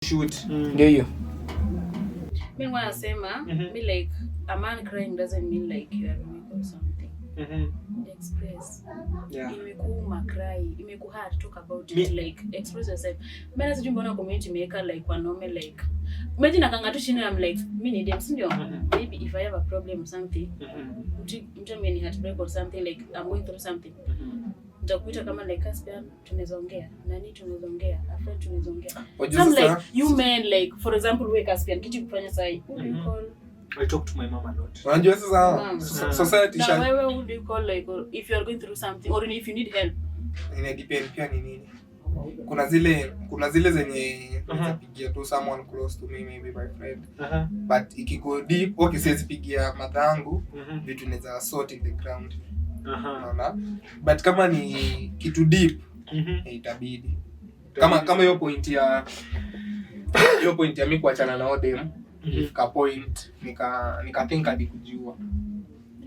Shoot. Ndio hiyo. Mi nilikuwa nasema, me, like, a man crying doesn't mean like you are weak or something. Express. Imekuuma, cry. Imekuhurt, talk about it, like, express yourself. Mimi sijui mbona community imeweka like wanaume, like, imagine nakanga tu chini, I'm like, mi ni dem, si ndio? Maybe if I have a problem or something, mtu ameni heartbreak or something, like, I'm going through something. Nitakuita kama like Caspian, tunaweza ongea. Nani, tunaweza ongea. A friend, tunaweza ongea. Wajua Some sasa like you men, like, for example, we Caspian, kitu kufanya sahi. Who do you call? I talk to my mom a lot. Unajua sasa Mom. society Na sha wewe, who do you call, like, or if you are going through something or if you need help? Ina depend pia ni nini. Kuna zile zenye naweza pigia tu someone close to me, maybe my friend. But ikigo deep, okay, siwezi pigia madhangu vitu naweza sort in the ground. Unaona? But kama ni kitu deep, itabidi. Kama hiyo point ya mi kuachana na odem, ifika point nika think hadi kujiua.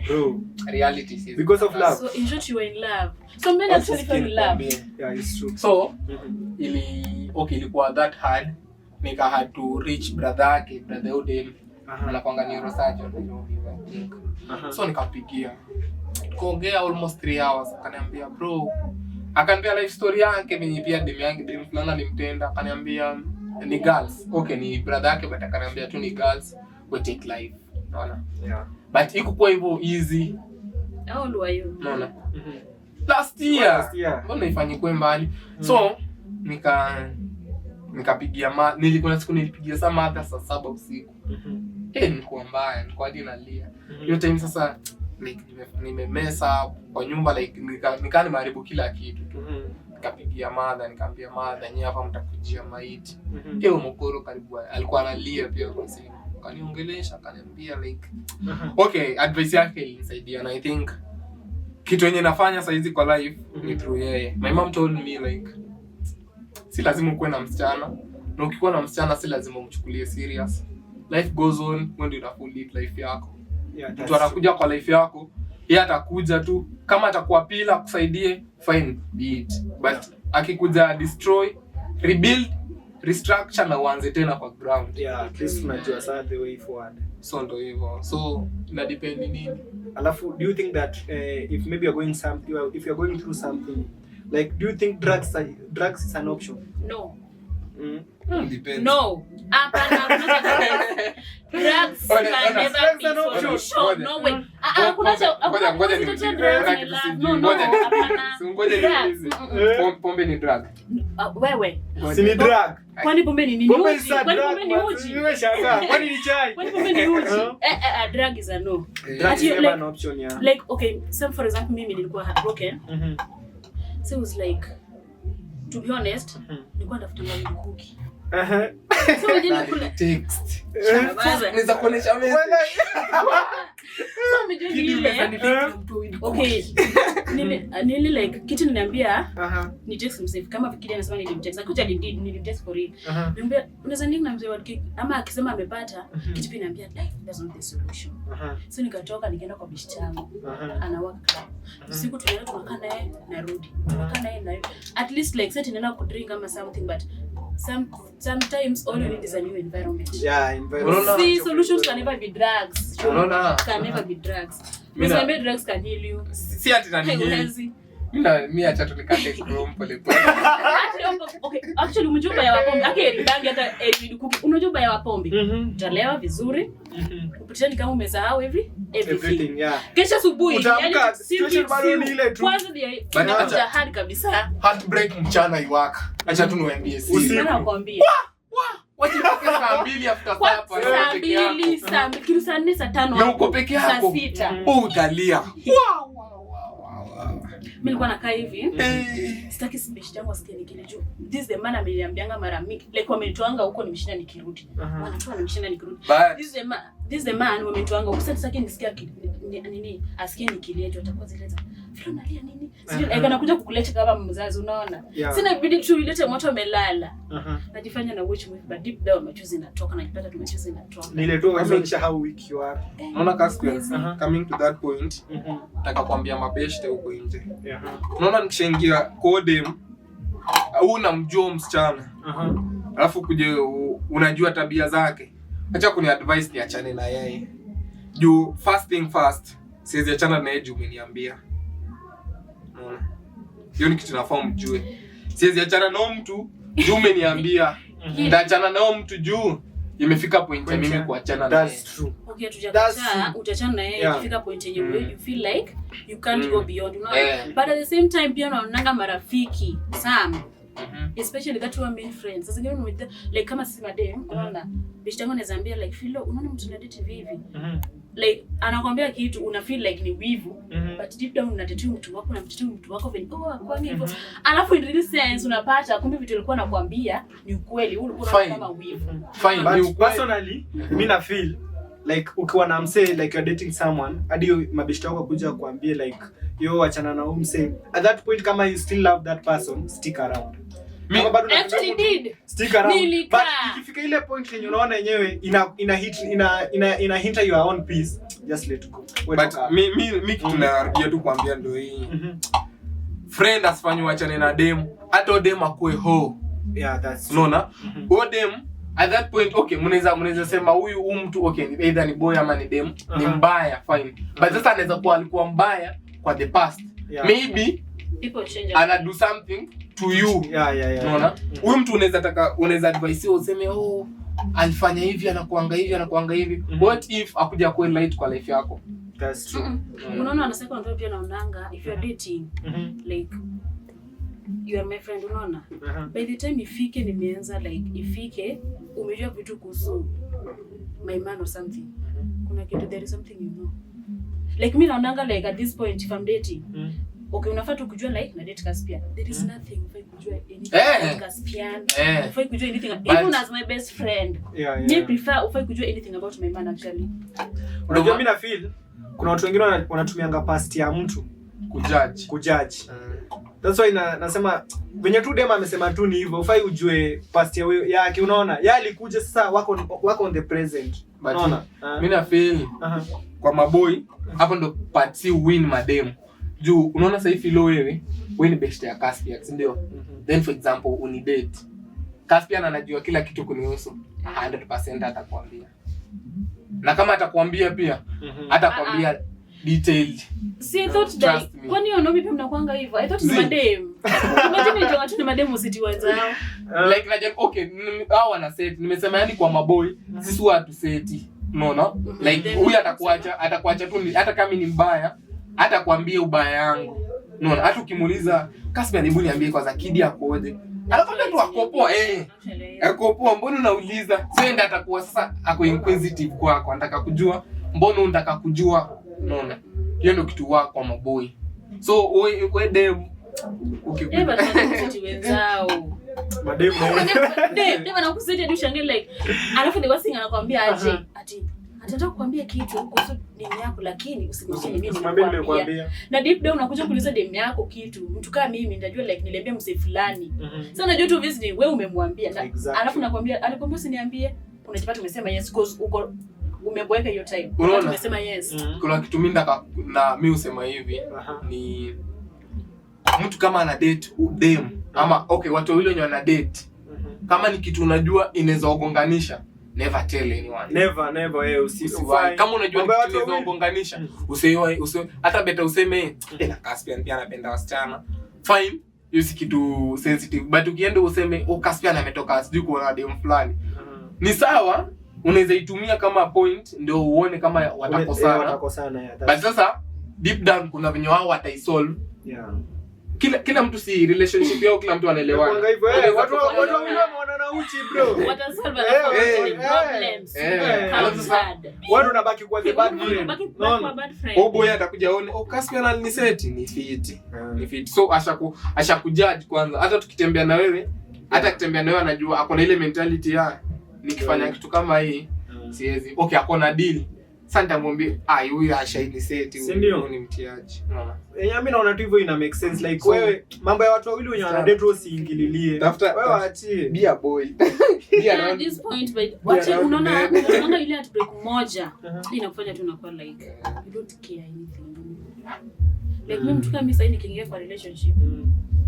Bro. Reality is Because of love. So in short, you were in love. So men actually fell in love. Yeah, it's true. So ili okay, ilikuwa that hard, nika had to reach brother yake, brother udem anakwanga neurosurgeon, Nairobi, I think. So nikampigia, tukaongea almost 3 hours. Akaniambia, bro, akaniambia life story yake, venye pia dem yake, dem fulani alimtenda. Akaniambia ni girls, okay, ni brother yake, but akaniambia tu ni girls, we take life, unaona? But ikukuwa hivyo easy. How old were you? Unaona? Last year. Last year. Mbona ifanyikwe mbali? So nikapigia ma nilikuwa na siku nilipigia saa mother saa 7 usiku. Eh, nilikuwa mbaya, nilikuwa hadi nalia hiyo time. Sasa like nimemess up kwa nyumba, like nika nimeharibu kila kitu tu. Nikapigia mother, nikaambia mother, "Nyie hapa mtakujia maiti." Eh, mokoro karibu alikuwa analia pia kwa simu. Akaniongelesha, akaniambia like, okay, advice yake ilinisaidia, na I think kitu yenye nafanya saizi kwa life ni through yeye. My mom told me like, si lazima ukuwe na msichana, na ukikuwa na msichana si lazima umchukulie serious. Life goes on, wewe ndio unafaa lead life yako. Yeah, that's Mtu anakuja kwa life yako, yeye atakuja tu. Kama atakuwa pillar akusaidie, fine, be it, but akikuja destroy, rebuild, restructure na uanze tena kwa ground. Yeah, at least unajua saa the way forward. So ndo hivyo, so ina depend ni nini. Alafu, do you think that if maybe you're going some, if you're going through something, like, do you think drugs is an option? No. Depends. No. Hapana, hakuna drugs Ona, can ona. never be Drugs are an option. solution. Ngoja. No way. Ah, ah, hakuna cha Ngoja, ngoja hakuna niulize. drugs Kuna ni kitu love. sijui. No, Ngoja hapana. Si ngoja Drugs. niulize. Mm-mm. Pombe ni drug? Ah, wewe. Ngoja. Si ni drug? Kwani pombe ni nini? Pombe Uji? is a Kwani drug, pombe ni man. uji? Wewe shangaa. Kwani ni chai? Kwani pombe ni uji? Huh? Eh, eh, a drug is a no. Eh, Drugs Ati, is never like- an option, yeah. Like, okay, so for example, mimi nilikuwa heartbroken. So it was like, to be honest, nilikuwa natafuta mkuki. So wengine Na kula text. Sasa, Naweza kuonesha message. so umejua ni Kidi ile unaweza nilink na mtu with okay, nili like kitu niniambia ni text msee, kama Kidi anasema nilimtext, akuja nilimtext for real. Niambia unaweza nini na mzee wa kiki, ama akisema amepata kitu pia niambia like that's not the solution. So nikatoka, nikaenda kwa bishi changu, ana work club usiku, tunaenda tunakaa naye, narudi, tunakaa naye, narudi. At least like sasa tunaenda kudrink ama something, but sometimes all you need is a new environment. Yeah, environment. Unaona- See, solutions can never be drugs. Unaona? Can never be drugs. Mina- Usiniambie drugs can heal you. Si ati nani heal. Haiwezi. Mimi acha tu nikate chrome pole pole. Actually, okay, actually umejua ubaya wa pombe. Ake heri bangi, hata heri kuki. Unajua ubaya wa pombe? Utalewa vizuri, upitisha ni kama umesahau everything. Everything, yeah. Kesho asubuhi, Utaamka, yani situation bado ni ile tu. Kwanza ndio But inakuja hard kabisa. Heartbreak mchana iwaka. Acha tu niwaambie siri. Usiku. Maana nakwambia. Wacha ifike saa 2 after Kwa supper, saa wewe peke yako. 2, saa 2, kitu saa 4, saa 5 Na uko peke saa yako. 6. Wewe utalia. Wow, wow, wow, wow, wow. Mimi nilikuwa nakaa hivi. Eh. Sitaki beshte yangu asikie nikile juu. This is the man ameniambianga mara mingi. Like wamenitoanga huko nimeshinda nikirudi. Wanatoa nimeshinda nikirudi. But This is the man wamenitoanga huko. Sasa sitaki nisikie nini asikie nikilia juu atakuwa zile za vile unalia nini? Sijui like anakuja kukuleta kama mzazi, unaona? Sina ibidi tu ilete moto amelala. Najifanya na watch movie, but deep down machozi inatoka, najipata tu machozi inatoka. Ni ile tu unaonyesha how weak you are. Unaona Caspian, Crazy. Coming to that point, nataka kuambia mabeshte huko nje. Unaona nikishaingia kwa dem au namjua msichana, Alafu kuje unajua tabia zake, acha kuni advice niachane na yeye. Juu first thing first, siwezi achana na yeye juu umeniambia. Unaona? Hiyo ni kitu nafaa mjue. Siwezi achana na huyo mtu juu umeniambia. Nitaachana na huyo mtu juu imefika point ya mimi kuachana na yeye. That's true. Okay, That's tujakataa, true. utachana na yeye ikifika point yenye you feel like you can't go beyond, unaona? But at the same time pia unaonanga marafiki some, especially that who are main friends. Sasa zingine unaita like kama sisi madem, unaona? Beshte yangu anaweza ambia like, Philo, unaona mtu na date hivi hivi. Like anakwambia kitu una feel like ni wivu, but deep down unatetea mtu wako, unamtetea mtu wako vile, oh, kwani hivyo. Alafu in real sense unapata kumbe vitu alikuwa anakuambia ni ukweli, wewe ulikuwa unaona Fine. kama wivu. Fine, ni But ukweli. personally, mi na feel like ukiwa na msee, like you're dating someone, hadi mabeshte wako kuja kuambie like, yo, achana na huyu msee, at that point kama you still love that person, stick around. Kama bado unapenda Actually mtu, did. stick around. Nilikaa. But ikifika ile point yenye unaona yenyewe ina hit ina hinder your own peace, just let go. Wewe But toka. mi kitu narudia tu kuambia ndio hii. Friend asifanye uachane na dem, hata huyo dem akuwe ho. Yeah, that's true. Unaona? Huyo dem at that point, okay, mnaweza sema huyu mtu, okay, either ni boy ama ni dem, ni mbaya, fine. But sasa anaweza kuwa alikuwa mbaya kwa the past. Maybe People change. ana do something to you. Unaona? Huyu mtu unaweza taka, unaweza advise useme, oh, alifanya hivi, anakuanga hivi, anakuanga hivi. What if akuja kuwa light kwa life yako? That's true. Unaona, on second thought pia naonanga if you are dating, like you are my friend, unaona? By the time ifike nimeanza like ifike umejua vitu kuhusu my man or something. Kuna kitu, there is something you know. Like mi naonanga like at this point if I'm dating, okay, unafaa tu kujua like na date Caspian. There is nothing ufai kujua anything about Caspian. Ufai kujua anything even as my best friend. Me prefer ufai kujua anything about my man actually. Unajua mimi na feel kuna watu wengine wanatumianga past ya mtu Kujudge. kujudge. That's why nasema venye tu dem amesema tu ni hivyo, ufai ujue past ya yake, unaona? Yeye alikuja sasa wako on the present. But Unaona? mi na feel kwa maboy hapo ndo part si win madem. Juu unaona sasa hivi lo wewe ni best ya Caspian, si ndio? Then for example uni date. Caspian anajua kila kitu kunihusu. 100% atakwambia. Na kama atakwambia pia, atakwambia detailed. See, I thought Trust that me. kwani wanaume pia mnakuanga hivyo? I thought ni Zii. madem. Imagine ndio watu ni madem usiti wenzao. Like najua, okay, hao wana set. Nimesema yani kwa maboy, sisi huwa hatuseti. Unaona? Like Then huyu atakuacha tu hata kama ni mbaya, hatakwambia ubaya yangu. Unaona? Hata ukimuuliza Caspian, hebu niambie kwanza Kidi akoje? Anakwambia tu ako poa, eh. Actually, yeah. Ako poa, mbona unauliza? So yeye ndiye atakuwa sasa ako inquisitive kwako, anataka kujua, mbona unataka kujua? Unaona? Hiyo ndio kitu wako kwa maboy. So we dem Eh, but wanakuseti wenzao. Madem na Dem anakuseti hadi ushangae like alafu the worst thing anakuambia aje? Ati atataka kukuambia kitu kuhusu demu yako lakini usimwambie ni mimi Usimwambie nimekuambia. nimekuambia. Na deep down unakuja kuuliza demu yako kitu. Mtu kama mimi nitajua like niliambia msee fulani. Sasa unajua tu obviously wewe umemwambia. Na Alafu nakwambia alikwambia usiniambie. Unajipata umesema yes cause uko umeboeka hiyo time. Unaona? Umesema yes. Kuna kitu mimi na mimi husema hivi ni mtu kama ana date dem ama okay watu wawili wenye wana date, kama ni kitu unajua inaweza wagonganisha, never tell anyone. Never, never, eh, Usiwahi. ufai. Kama unajua ni Mambo ya kitu watu inaweza wawili. wagonganisha, usiwahi, hata better useme, eh, na Caspian pia anapenda wasichana. Fine, hiyo si kitu sensitive. But ukienda useme, oh, Caspian ametoka sijui kuona dem fulani. Ni sawa, unaweza itumia kama point ndio uone kama watakosana. Watakosana, yeah, But sasa deep down kuna venye wao wataisolve. Kila mtu si relationship yao, kila mtu anaelewana. Inakuanga hivyo, Unaweza watu wawili wameonana uchi, bro. Watasolve alafu problems. Eh. Alafu sasa Hard. Wewe unabaki kuwa the bad friend. Unabaki Unaona? kuwa bad friend. Oh boy atakuja aone, oh, Caspian aliniseti, ni fiti. Ni fiti. So ashakujudge kwanza. Hata tukitembea na wewe, hata akitembea na wewe anajua ako na ile mentality ya nikifanya kitu kama hii siwezi. Okay, ako na deal. Sasa nitamwambia, ah, huyu ashainiseti, Si ndio? huyu ni mtiaji. Unaona? Yenye mimi naona tu hivyo ina make sense like So, wewe mambo ya watu wawili wenye Sawa. wanadate wewe usiingililie. Wewe waachie. Be a boy. Be Yeah, at around. this point, but wacha around unaona men. unaona ile heartbreak moja inakufanya tu unakuwa like you don't care anything. Like mimi mtu kama mimi sasa nikiingia kwa relationship,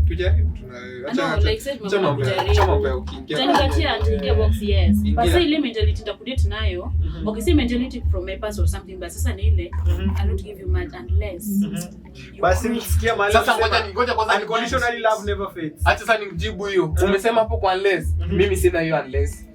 Tujaribu tuna No, like said, acha mambo ya kujaribu. acha mambo ya ukiingia. Utanipatia nitaingia box, yes. Ingia. But sasa ile mentality nitakudate nayo, okay, si mentality from my past or something, but sasa ni ile I'll not give you much unless you Basi agree. msikia mahali Sasa ukisema, ngoja ngoja kwanza unconditionally love never fades. Acha sasa nijibu hiyo. Umesema hapo kwa unless. Mimi sina hiyo unless.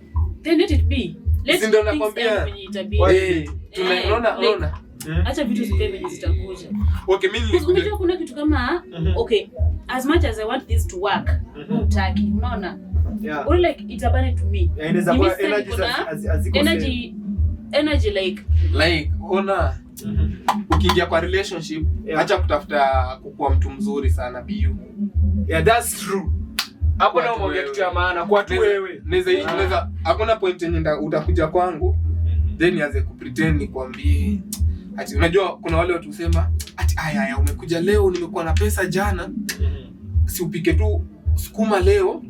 Then let it be. Let Si ndio things nakwambia. end venye itabidi. What? Eh, tuna Eh, unaona like- unaona. Acha vitu zikae venye zitakuja. Okay, mimi Because nilikuja unajua kuna kitu kama okay, as much as I want this to work, hutaki, unaona? Yeah. Or like it's a burden to me. Yeah, inaweza Mimi kuwa sasa energies niko na haziko same. energy like like ona ukiingia kwa relationship Yeah. acha kutafuta kukuwa mtu mzuri sana be you. Yeah, that's true. Hapo Kwa na tu umeongea wewe. kitu ya maana kwa tu wewe. Naweza naweza hakuna point yenye utakuja kwangu then nianze kupretend nikwambie ati unajua kuna wale watu husema ati aya aya umekuja leo nimekuwa na pesa jana si upike tu sukuma leo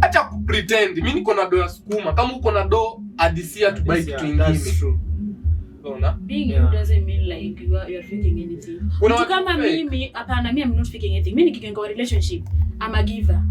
acha kupretend mimi niko na do ya sukuma kama uko na do adisia tu buy kitu That's ingine true. unaona being Yeah. you doesn't mean like you are faking anything. Kuna Mtu watu kama fake. mimi hapana, mimi I'm not faking anything. Mimi nikiingia kwa relationship, I'm a giver.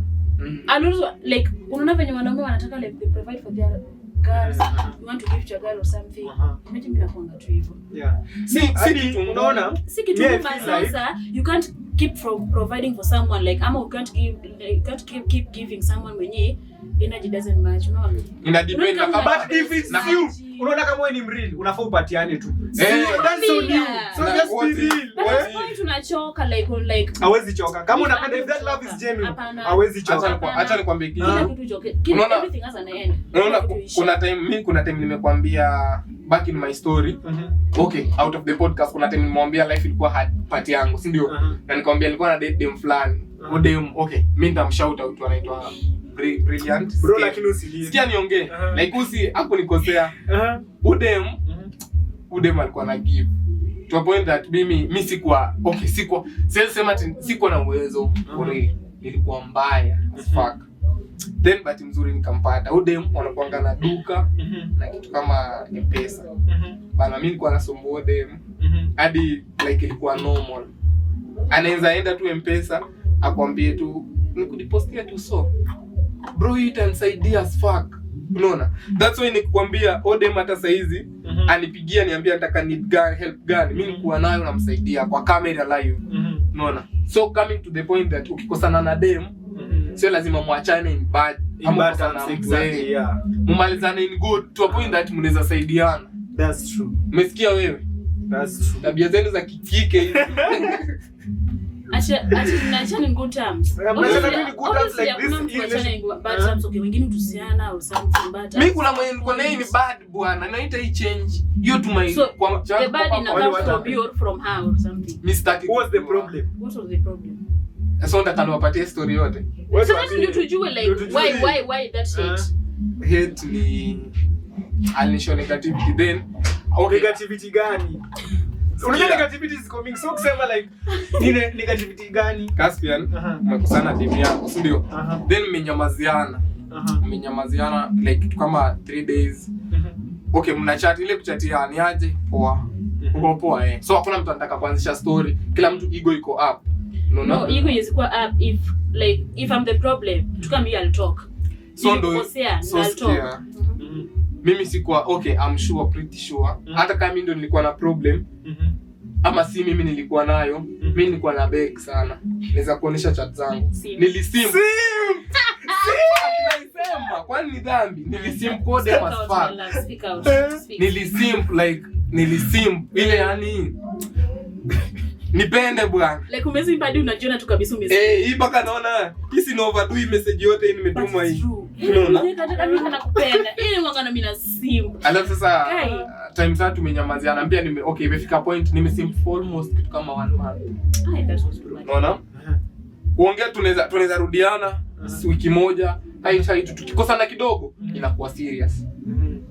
I'll also like unaona venye wanaume wanataka like they provide for their girls. You want to gift your girl or something. Imagine mimi nakuanga tu hivyo. Yeah. Si Hadi kitu ngumu. unaona? Si kitu Me, I ngumu feel like- sasa you can't keep from providing for someone like ama you can't give like, you can't keep giving someone mwenye energy doesn't match, unaona? Ina depend na Unaona kama But if it's Na- you, unaona kama wewe ni mreal, unafaa upatiane tu. Eh. That's on you. So Na just what be if- real. But What at point unachoka like on like Hawezi choka. Kama If unapenda if that love is genuine, Hapana. hawezi Acha choka. acha nikwambie kitu. Kila kitu choke. Kila everything has an end. Unaona Kila kitu isha. kuna time mimi kuna time nimekwambia back in my story. Okay, out of the podcast kuna time nimemwambia life ilikuwa hard part yangu, si ndio? Na nikamwambia nilikuwa na date dem fulani. Uh-huh. Dem, okay, mimi nitamshout out anaitwa Brilliant. Bro, Sikia. lakini usilie. Sikia niongee. Like usi hakunikosea. Udem, udem alikuwa na give. To a point that mimi mi sikuwa okay, sikuwa siwezi sema ati sikuwa na uwezo for real. Nilikuwa mbaya as fuck. Then bahati mzuri nikampata. Udem wanakuanga na duka na kitu kama M-Pesa. Bana mimi nilikuwa nasumbua dem hadi like ilikuwa normal. Anaweza enda tu M-Pesa akwambie tu nikudepositia tu so. Bro, hii itanisaidia as fuck. Unaona? That's why nikikwambia odem hata saizi anipigia niambia nataka need gani, help gani, mimi nikuwa nayo namsaidia kwa camera live. Unaona? So coming to the point that ukikosana na dem sio lazima muachane in bad In ama bad ukosana terms, na mtu, exactly, eh, yeah. mumalizane in good to a point that mnaweza saidiana. That's true. Umesikia wewe? That's true. Tabia zenu za kikike hizi. Acha acha tunaachana in good terms. Yeah, mnaachana Obviously- tu in good terms, obviously like hakuna this mtu kuachana in bad terms, okay, wengine tusiana or something, but Mimi kuna mwenye nilikuwa naye ni bad bwana, naita hii change. Hiyo tu my So, kwa the bad ina Wale come what from happened? you or from her or something. Mimi sitaki. What was the kujua. problem? What was the problem? Sasa nataka niwapatie story yote. Wewe Sasa tuambie. ndio tujue like Ndio tujue. why that shit. Hate ni alinishow negativity then okay. Negativity gani? Unajua negativity is coming. So kusema like ni negativity gani? Caspian, Aha. umekosana timu yako, si ndio? Aha. Then mmenyamaziana. Aha. Mmenyamaziana like kitu kama 3 days. Okay, mna chat ile kuchatia ni aje? Poa. Uko poa eh. So hakuna mtu anataka kuanzisha story. Kila mtu ego iko up. Unaona? No, ego is kuwa up if like if I'm the problem, to come here I'll talk. So ndo Nilikukosea, so I'll talk. sikia. Mimi sikuwa okay, I'm sure, pretty sure. Hata kama mimi ndo nilikuwa na problem ama si mimi nilikuwa nayo, mimi nilikuwa na beg sana. Naweza kuonesha chat zangu. Sim. Nilisim. Naisema, kwani ni dhambi? Nilisim code Speak as out, fuck. my love, speak out. Speak. Nilisimp like nilisimp ile yani nipende bwana. Like umezimba hadi unajiona tu kabisa umezimba. Eh, hii mpaka naona hii si overdo hii message yote hii But nimetuma it's hii. true. Unaona? Mimi nataka mimi nakupenda. Ili mwanga na mimi na simu. Alafu sasa Guy. time tatu tumenyamaziana pia nime okay imefika point nimesimp for almost kitu kama one month. Ai, that was too much. Unaona? Kuongea tunaweza rudiana wiki moja, hai hai tu tukikosana kidogo inakuwa serious.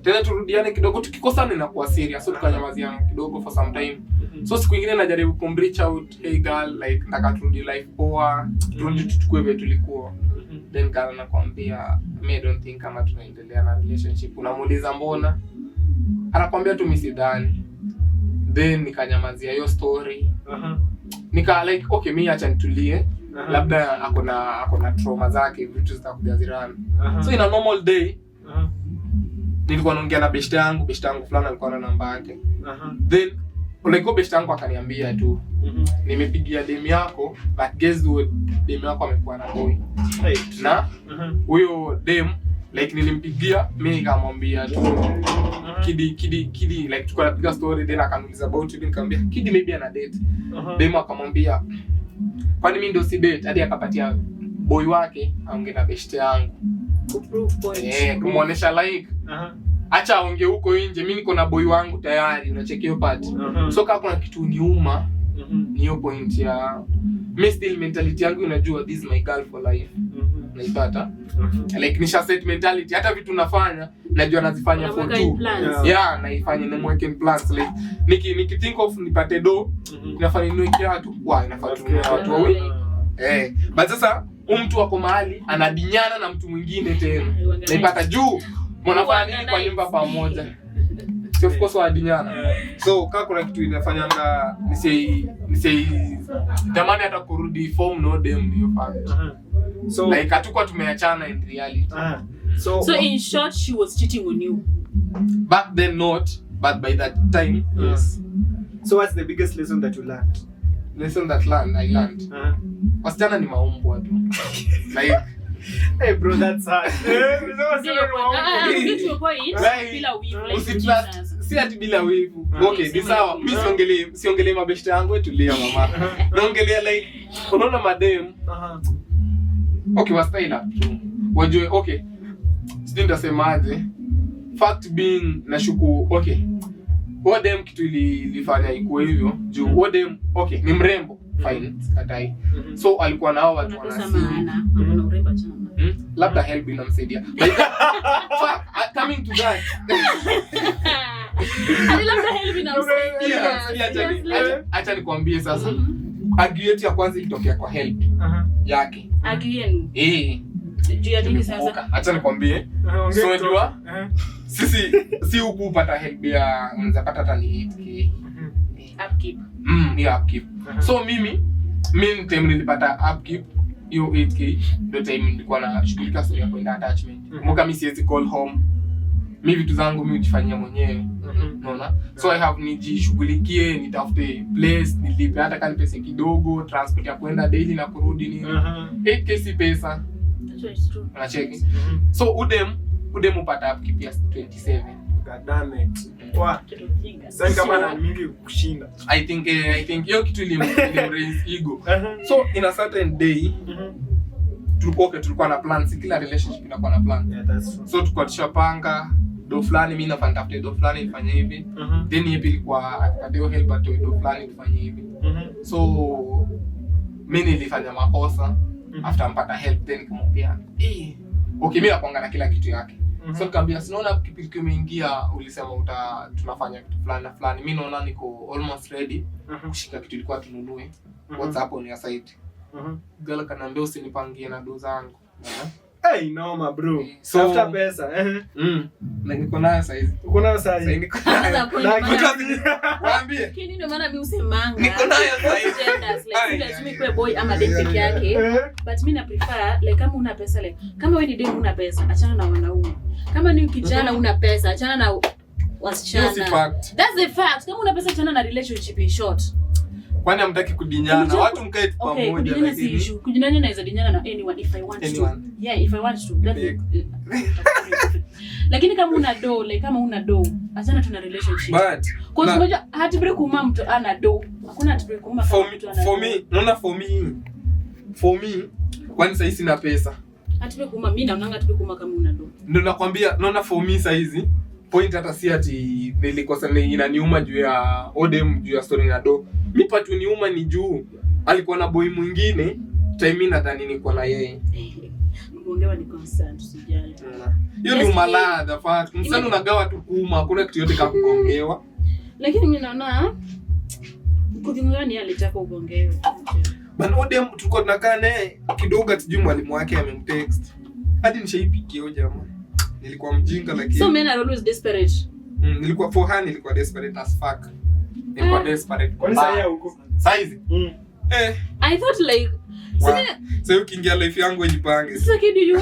Tena turudiane kidogo tukikosana inakuwa serious. So tukanyamaziana kidogo for some time. So siku ingine najaribu kumreach out, hey girl, like nataka turudi life poa, turudi tuchukue vile tulikuwa. Then girl anakuambia me I don't think kama tunaendelea na relationship. Unamuuliza mbona? Anakuambia tu mimi sidhani. Then nikanyamazia hiyo story. Nika like okay, mimi acha nitulie. Labda ako na trauma zake, vitu zitakuja zirun. So in a normal day, nilikuwa naongea na beshte yangu fulani alikuwa na namba yake. Then like huyo beshte yangu akaniambia tu, "Nimepigia demu yako, but guess what, demu yako amekuwa na boy." Na huyo dem, like nilimpigia mi nikamwambia tu, "Kidi, Kidi, Kidi," like tulikuwa tunapiga story, then akaniuliza about it, nikamwambia Kidi maybe ana date. Dem akamwambia, "Kwani mimi ndio si date?" Hadi akapatia boy wake aongee na beshte yangu. Kuprove point. Eh, kumuonesha like acha aongee huko nje, mimi niko na boy wangu tayari. Unacheki hiyo part? So kama kuna kitu niuma ni hiyo point ya mi still mentality yangu inajua this is my girl for life. Naipata like nisha set mentality, hata vitu nafanya najua nazifanya for Unaweka in two. plans. Yeah, naifanya, nimweke in plans. Like niki think of nipate do, inafaa ninunue kiatu, wa inafaa tununue watu wawili. Eh, but sasa huyu mtu ako mahali anadinyana na mtu mwingine tena. Naipata juu mnafanya nini kwa nyumba pamoja? Si of course wanadinyana. So kaa kuna kitu inafanyanga nisei tamani hata kurudi form no dem, hiyo fact. So Like hatukuwa tumeachana in reality. So, So in short, she was cheating on you. Back then not, but by that time, yes. So what's the biggest lesson that you learned? Lesson that learned I learned, wasichana ni maumbwa tu, like Hey bro, that's hard. Ndio, get your point. Like, Bila wivu, like usitrust. Jesus. Si ati bila wivu. Okay, ni sawa, mi siongelee mabeshte yangu, tulia mama. Naongelea like unaona madem, okay, wastyle up tu wajue. Okay, sijui nitasemaje. Fact being, nashuku, okay, huo dem kitu ilifanya ikuwe hivyo juu huo dem, okay, ni mrembo, fine, sikatai. So alikuwa na hao watu Kuna pesa wanasini. maana. Kuna urembo, achana na. Labda help inamsaidia. Like, fuck, coming to that. Hadi labda help inamsaidia. Yeah, acha Seriously? acha nikwambie sasa. Argue yetu ya kwanza ilitokea kwa help yake. Argue yenu. Eh. Juu ya nini sasa? Nimekumbuka. Acha nikwambie. Ongea So kidogo. unajua sisi si huku upata help ya unaweza pata hata ni 8K. Upkeep. Hiyo upkeep. So mimi time nilipata upkeep hiyo 8K ndio time nilikuwa nashughulika story ya kwenda attachment. Kumbuka mi siwezi call home. Mi vitu zangu mi hujifanyia mwenyewe. Unaona? So I have nijishughulikie, nitafute place, nilipe hata kama ni pesa kidogo, transport ya kwenda daily na kurudi nini. 8K si pesa, That's what it's true. unacheki? So udem upata upkeep ya 27. God damn it. Wa, Kitu ujinga. sasa kama na mingi kushinda. I think hiyo kitu ilim raise ego. So in a certain day tulikuwa, okay, tulikuwa na plan. Si kila relationship inakuwa na plan? Yeah, that's true. So tulikuwa tushapanga do fulani, mimi nafaa nitafute do fulani nifanye hivi. Then yeye pia ilikuwa akipata hiyo help atoe do fulani tufanye hivi. So mi nilifanya makosa after mpata help, then nikamwambia, eh, okay, mimi nakuanga na kila kitu yake. So nikamwambia, sinaona kipindi kimeingia ulisema uta tunafanya kitu fulani na fulani, mi naona niko almost ready kushika kitu ilikuwa tununue. What's up on your side? Girl kanaambia, "Usinipangie na do zangu." Hey, noma bro. So- Tafuta pesa. Na niko nayo saizi. Uko nayo Sasa sahi. niko nayo. Another point, Na maana- Waambie. Lakini ndio maana mi husemanga Niko nayo saizi. genders, like, si Ai, lazima ai, ikuwe boy ama dem peke yake. But mi na prefer like kama una pesa, like kama wewe ni dem una pesa, achana na wanaume. Kama ni kijana una pesa, achana na Hiyo si wasichana. fact. That's the fact. Kama una pesa, achana na relationship in short. Kwani hamtaki kudinyana? Unajua- Watu mkae tu Okay, pamoja kudinyana si lakini issue. Kudinyana naweza dinyana na anyone if I want to. Anyone. Yeah, if I want to. That's Big. Lakini kama una do, like kama una do, achana tu na relationship. But Cause na- unajua heartbreak uma mtu ana do. Hakuna heartbreak uma for kama me, mtu ana for do. me, naona for me kwani sahii sina pesa? Heartbreak uma, mimi naonanga heartbreak uma kama una do. Ndio nakwambia, naona for me saizi point hata si ati nilikosa ni inaniuma juu ya odem, juu ya story na do. Mi part uniuma ni juu alikuwa na boy mwingine time mi nadhani niko na yeye. Kuongewa ni constant, usijali. Hiyo ni Yes, umalaya, the fact. Msana unagawa tu kuuma, hakuna kitu yote kama kugongewa. Lakini mimi naona kugongewa ni yeye alitaka ugongewe. But odem tulikuwa tunakaa naye kidogo, atijui mwalimu wake amemtext. Hadi nishaipikia huyo jamaa. Nilikuwa mjinga lakini So men are always desperate. Nilikuwa, for her nilikuwa desperate as fuck. Nilikuwa desperate. Kwani sahi huko? Saizi? Eh, I thought like Wow. Sasa ukiingia life yangu ujipange. Sasa kidi you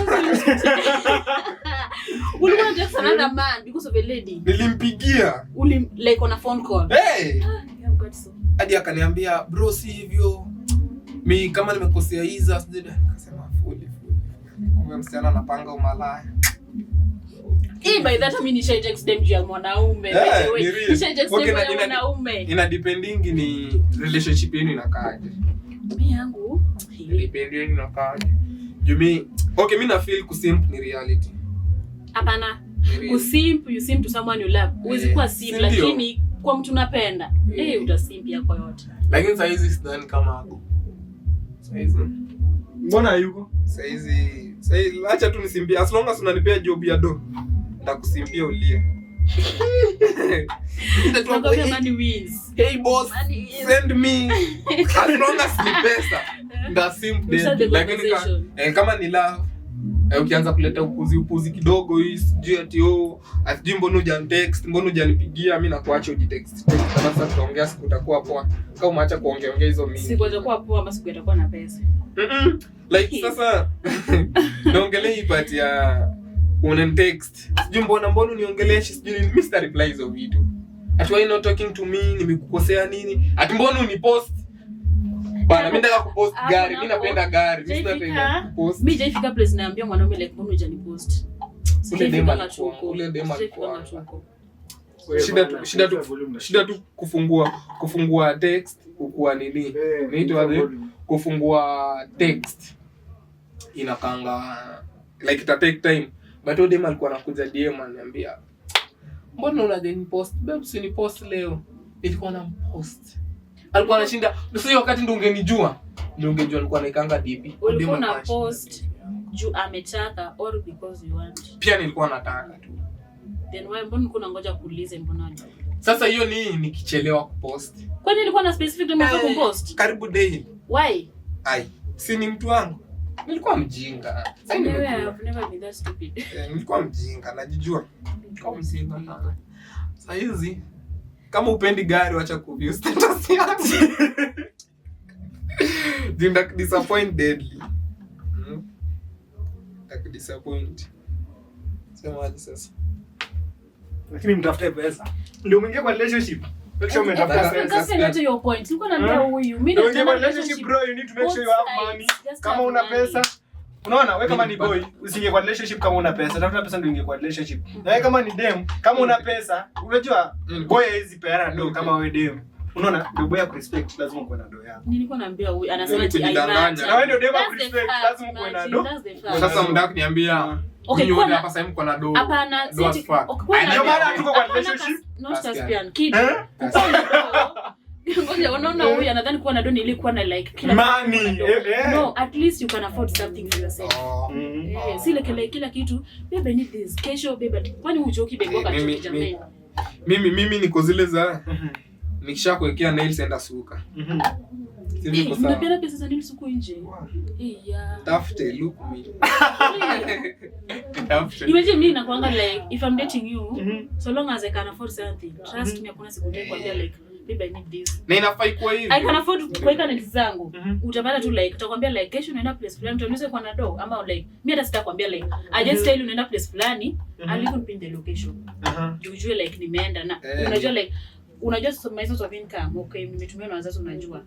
ulikuwa unataka another man because of a lady. Nilimpigia. Uli like on a phone call. Hey. You have got so. Hadi akaniambia bro, si hivyo. Mi kama nimekosea hizo sijui. Nikasema fully fully. Kumbe msichana anapanga umalaya. Eh, by that time nishai text dem juu ya mwanaume. Yeah, By the way, ni real. nishai text Okay, dem ya mwanaume. Ina dependingi ni relationship yenu inakaaje. Mimi yangu Depend yenu inakaaje. Juu mi okay, mi na feel kusimp ni reality. hapana. Ni real. Kusimp, you simp to someone you love. Huwezi kuwa simp Si ndio? lakini kwa mtu unapenda. Eh. Eh, utasimp yako yote. Lakini saa hizi sidhani kama ako. Saa hizi Mbona hayuko? saa hizi saa hizi acha tu nisimpie, as long as unanipea job ya do. Nitakusimpia ulie. Nitakuwa Nakwambia hey, money wins. hey boss, Money wins. send me as long as ni pesa. Nitasimp You start the deadly. Lakini conversation. kama ni love ukianza kuleta upuzi kidogo hii sijui ati oh sijui mbona hujanitext, mbona hujanipigia, mimi nakuacha ujitext. Kama sasa tutaongea siku utakuwa poa. Kama umeacha kuongea ongea hizo mingi. Siku itakuwa poa ama siku itakuwa na pesa. Like sasa naongelea hii part ya unanitext. Sijui mbona uniongeleshe, sijui nini. Mimi sita reply hizo vitu. Ati why not talking to me, nimekukosea nini? Ati mbona unipost? Bana mimi nataka kupost Hapo gari, mimi napo, napenda gari, mimi sina Jaifika- time ya kupost. Mimi jaifika place naambia mwanaume like mbona hujanipost. Ule dem Sijaifika alikuwa, huko. ule dem Sijaifika alikuwa. huko. Shida tu kufungua text ukuwa nini? Inaitwa aje? Kufungua text inakanga like ita take time, but huyo dem alikuwa anakuja DM ananiambia mbona unajanipost babe, si nipost leo. Nilikuwa nampost, alikuwa anashinda. Sio wakati ndio ungenijua, ndio ungejua nilikuwa naikanga DP. Dem Ulikuwa alikuwa una anashinda post DP yangu. juu ametaka or because you want. Pia nilikuwa nataka tu. Then why mbona ulikuwa unangoja kuulize mbona haja? Sasa hiyo ni nikichelewa kupost. Kwani ilikuwa na specific time ya kumpost? Karibu daily. Why? Ai, si ni mtu wangu. Nilikuwa mjinga. Sasa Anyway, nimejua. I've never been that stupid. Nilikuwa mjinga, najijua. Nilikuwa mjinga sana. Sasa hizi kama upendi gari wacha kuview status yangu. Nita disappoint deadly. Nita disappoint. Sema aje sasa? Lakini mtafute pesa. Ndio mwingie kwa relationship. Make sure umetafuta That's- pesa. That's not your point. Nilikuwa naambia huyu. Mimi Ndio uingie kwa nataka relationship bro, you need to make sure you Both have money. sides. Just Kama have una money. pesa, unaona wewe kama ni boy, usiingie kwa relationship kama una pesa. Tafuta pesa ndio uingie kwa relationship. Na wewe kama ni dem, kama una pesa, unajua boy hawezi peana do kama wewe dem. Unaona, ndio boy akurespect lazima uwe na do yako. Nilikuwa naambia huyu anasema Yaani ati I kujidanganya. matter. Na wewe ndio dem That's the akurespect, fact, lazima uwe na imagine, do. that's the fact. Sasa mnataka kuniambia Okay, nyinyi kuwa wote na- hapa sasa mko na do. Hapana, Do as si fuck. okay, kuwa na- Ndio maana hatuko kwa Hapana, relationship. not Caspian. Caspian. Kid. Eh? Kukuwa na do. Ngoja, unaona huyu anadhani kuwa na do ni ile kuwa na like kila Money, kitu na do. eh. No, at least you can afford something for yourself. Oh. Eh, si like kila kitu babe I need this. Kesho babe kwani huchoki babe waka Mimi- choki jamani. Mimi niko zile za nikisha kuwekea nails enda suka. Si Eh, niko sawa. mnapeana pesa za nails huko nje. Eh, yeah. Tafute look me. Tafute. Imagine mimi nakuanga like if I'm dating you so long as I can afford something, trust me hakuna siku nitakwambia like babe I need this. Na inafai kuwa hivyo. I can afford kuweka nails zangu. Utapata tu like utakwambia like kesho unaenda place fulani utaniuliza kwa na do ama like mimi hata sitakwambia like I just tell you unaenda place fulani I'll even pin the location. Ujue like nimeenda na unajua like unajua my source of income okay nimetumia na wazazi unajua.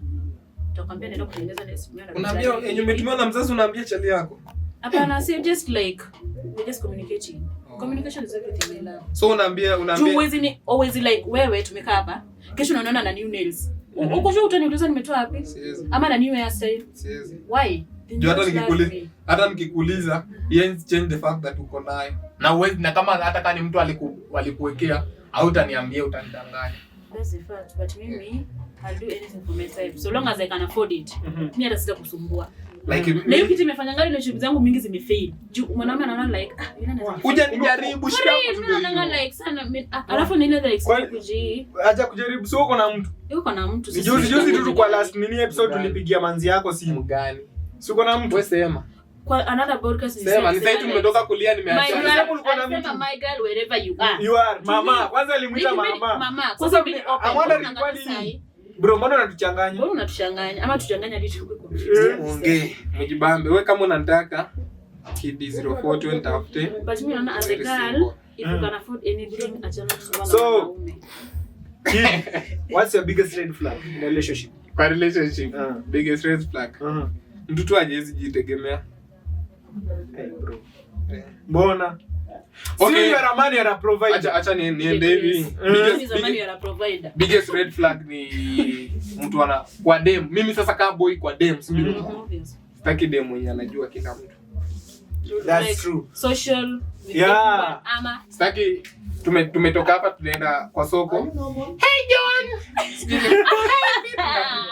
Utakwambia naenda kutengeneza nails na Unaambia yenye umetumiwa na mzazi unaambia chali yako. Hapana, si just like we're just communicating. Communication is everything my love. So unaambia Juu unaambia huwezi ni always like wewe tumekaa hapa. Kesho unaona na new nails. Uko sure utaniuliza nimetoa wapi? Siwezi. Ama na new hairstyle. Siwezi. Why? Then Juu hata you don't love me. hata nikikuuliza, yenzi change the fact that uko nayo. Na uwezi, na kama hata kama ni mtu alikuwekea, hautaniambia, utanidanganya. That's the fact, but mimi I'll do anything for myself so long as I can afford it. Mimi hata sitakusumbua. Like Na hiyo kitu imefanya ngali relationship zangu mingi zimefail. Juu mwanaume anaona like ah yule anaweza Kuja nijaribu shida For yako real, tu mimi ndio naonanga hiyo. like sana alafu ni ile like kuji Acha kujaribu, sio uko na mtu. yuko na mtu Ni juzi juzi tu kwa last nini episode Mgani? tulipigia manzi yako simu. Mgani? Si uko na mtu? Wewe sema. Kwa another podcast Sema, ni sasa tumetoka kulia My nimeacha. girl, Alisema ulikuwa na alisema mtu. my girl wherever you are. You are mama. Kwanza alimuita Nikibidi- mama. Mama, Sasa kwanza bidi open. I'm wondering Unaangalia kwani sahi. Bro, mbona unatuchanganya? Mbona unatuchanganya? Ama tuchanganya hadi tukue confused. Ongee, mjibambe. Wewe kama unanitaka KD 04 nitafute. But mimi naona as a Very girl, simple. if you can afford anything, achana kusumbua na So- wanaume. Kid, what's your biggest red flag in a relationship? Kwa relationship, biggest red flag. Mtu tu hajawezi jitegemea. Hey, bro. Eh. Mbona? Okay. Si you are a man, you are a provider. Acha acha niende hivi. Yes. Biggest, Zamani biggest, you are a provider. biggest red flag ni mtu ana kwa dem. Mimi sasa kama boy kwa dem, si ndio? Obvious. Sitaki dem mwenye anajua kila mtu. That's Like, true. Social with Yeah. everyone, ama Sitaki tumetoka hapa tunaenda kwa soko. Hey John.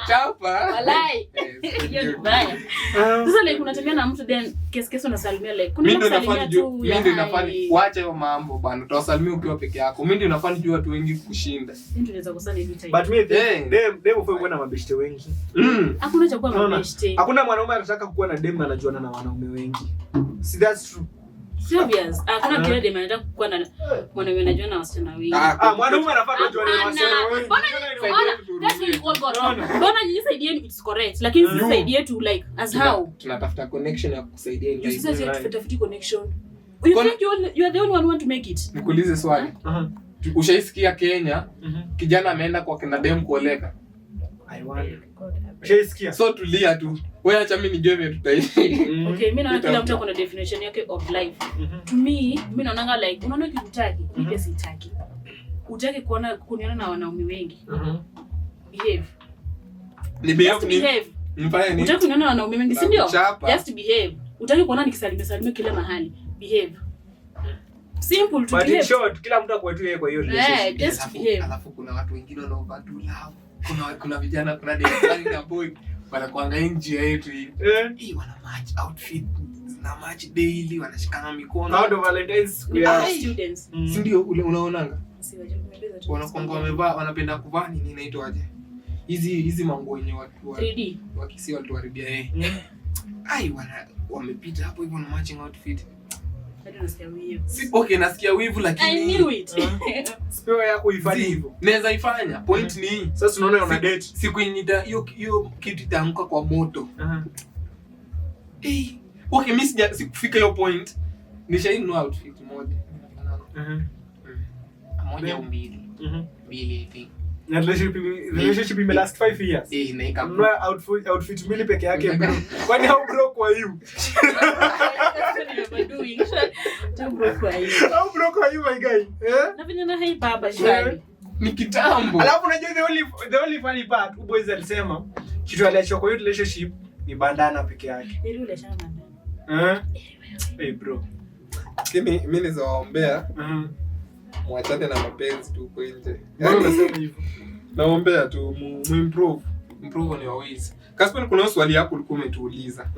Chapa. Walai. Eh, Hiyo ni mbaya. Sasa like unatembea na mtu then kesi kesi unasalimia like kuna Mimi ndo kusalimia nafanya juu, tu mimi ya ndo nafanya hi. wacha hiyo mambo bana. Utawasalimia ukiwa peke yako. Mimi ndo nafanya juu watu wengi kushinda. Mimi tunaweza kusana hivi time. But me think, Eh. dem hufai kuwa na mabeshte wengi. Hakuna cha kuwa Unaona? mabeshte. Hakuna mwanaume anataka kuwa na dem na anajuana na wanaume wengi. See, that's true. Si obvious. Hakuna kile dem anataka kuwa na mwanaume anajua na wasichana wengi. Ah, mwanaume anafaa kujuana na Hapana. wasichana wengi. Mbona nyinyi- That's where you all got wrong. Mbona nyinyi side yenu it's correct, lakini sisi side yetu like as how? Tunatafuta connection ya kukusaidia in You life. sasa Right. tutafuti connection. You think you are the only one who want to make it. Nikuulize swali. Ushaisikia Kenya kijana ameenda kwa kina dem kuoleka? I wonder. Ushaisikia? So tulia tu. Wewe acha mimi nijue vile tutaishi. Okay, mimi naona kila mtu ako na definition yake of life. To me, mimi naonanga like unaona ukitaki, mimi pia sitaki. Utaki kuona kuniona na wanaume wengi. Behave. Ni behave Just ni behave. mfanye nini? Utaki kuniona na wanaume wengi, si ndio? Nakuchapa. Just behave. Utaki kuona nikisalimia salimia kila mahali. Behave. Simple to But in behave. short, kila mtu akuwe tu yeye kwa hiyo relationship. Eh, just behave. Alafu kuna watu wengine wanaovaa tu love. Kuna vijana, kuna dem fulani na boy wanakuanga hii njia yetu hii. Hii wana match outfit, zina match daily, wanashikana mikono. Now the Valentine's Ni we are students. Si ndio ule unaonanga? Si wajua kumebeza tu. Wanakuanga wamevaa, wanapenda kuvaa nini inaitwaje? Hizi manguo yenye watu wa 3D. wakisi walituharibia eh. Ai wamepita hapo hivyo na matching outfit. Hadi unasikia wivu. Si okay, nasikia wivu I lakini knew it. Sipewa yako ifanye hivyo. Naweza ifanya. Point ni hii. Sasa tunaona una date. Siku yenye hiyo kitu itaamka kwa moto. Okay, mimi sikufika hiyo point. Nishainunua outfit moja. Moja au mbili. Mbili I think. Na relationship ime last 5 years. Eh, na Mnunua outfit mbili peke yake bro. Kwani how broke were you? How broke were you my guy? Eh? Na vile na hai baba shwari. Ni kitambo. Alafu unajua the only funny part, huyu boys alisema kitu aliachwa kwa hiyo relationship ni bandana peke yake. Ili ule shamba ndani. Eh? Hey bro. Lakini mimi nizawaombea mwachane na mapenzi tu huko nje. Mbona unasema hivyo? Naombea tu mu improve on your ways. Kasper, kuna swali yako ulikuwa umetuuliza.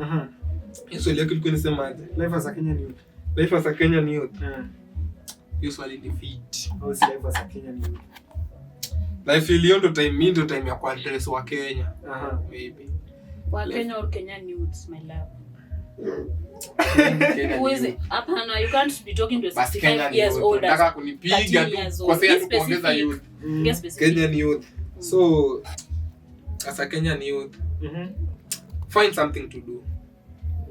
Hiyo swali yako ilikuwa inasemaje? Life as a Kenyan youth. Life as a Kenyan youth. Hiyo swali ni fit. Au si life as a Kenyan youth. Life iliyo ndo time, mimi ndo time ya kuaddress wa Kenya. Maybe. Wa Kenya or Kenyan youths, my love. Kenya Who is youth. it? Hapana, you can't be talking to a Basi 65 Kenyan years youth. old. Nataka kunipiga 13 tu years kwa old. sababu Be kuongeza specific. youth. Get specific. Kenyan youth. So as a Kenyan youth, find something to do.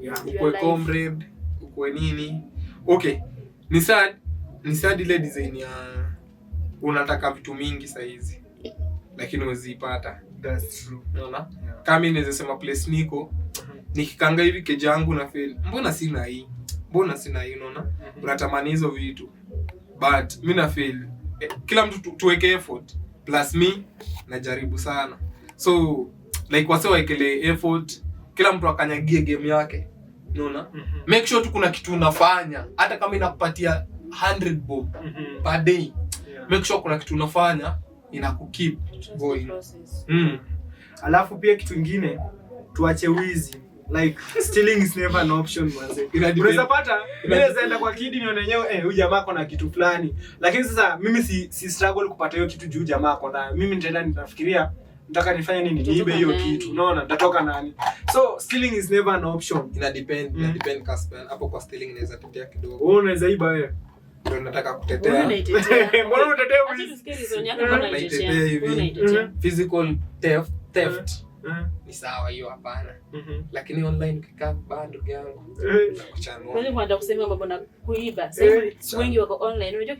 Yeah. Your Ukue life. comrade, ukue nini. Okay, ni sad ile design ya unataka vitu mingi saizi lakini huwezi ipata. That's true. Unaona? Yeah. Kama mimi naweza sema place niko nikikanga hivi keja yangu na feel mbona sina hii? Mbona sina hii, unaona? Unatamani hizo vitu. But mi na feel kila mtu tuweke effort. Plus me najaribu sana. So like wase waekele effort, kila mtu akanyagie game yake. Unaona? Make sure tu kuna kitu unafanya hata kama inakupatia 100 bob per day. Yeah. Make sure kuna kitu unafanya inakukeep Trust the going. process. Alafu pia kitu ingine tuache wizi. Like stealing is never an option manze. Ina depend. Unaweza pata mimi naweza enda kwa kidi nione yenyewe huyu jamaa ako na kitu fulani. Lakini sasa mimi si struggle kupata hiyo kitu juu jamaa ako nayo. Mimi nitaenda nitafikiria nataka nifanye nini Utatoka niibe hiyo nani? kitu. Unaona nitatoka nani? So stealing is never an option. Ina depend, ina depend Casper. Hapo kwa stealing inaweza tetea kidogo. Wewe unaweza iba wewe. Ndio nataka Mbona kutetea. unaitetea? Mbona utetee Acha wizi? tusikie reason yako, mbona unaitetea? Naitetea hivi. Mbona unaitetea? Physical theft ni sawa, hiyo hapana. Lakini online ukikaa vibaya, ndugu yangu, nakuchanua. Kwani unataka kusema mambo na kuiba? Sasa hivi wengi wako online. Unajua.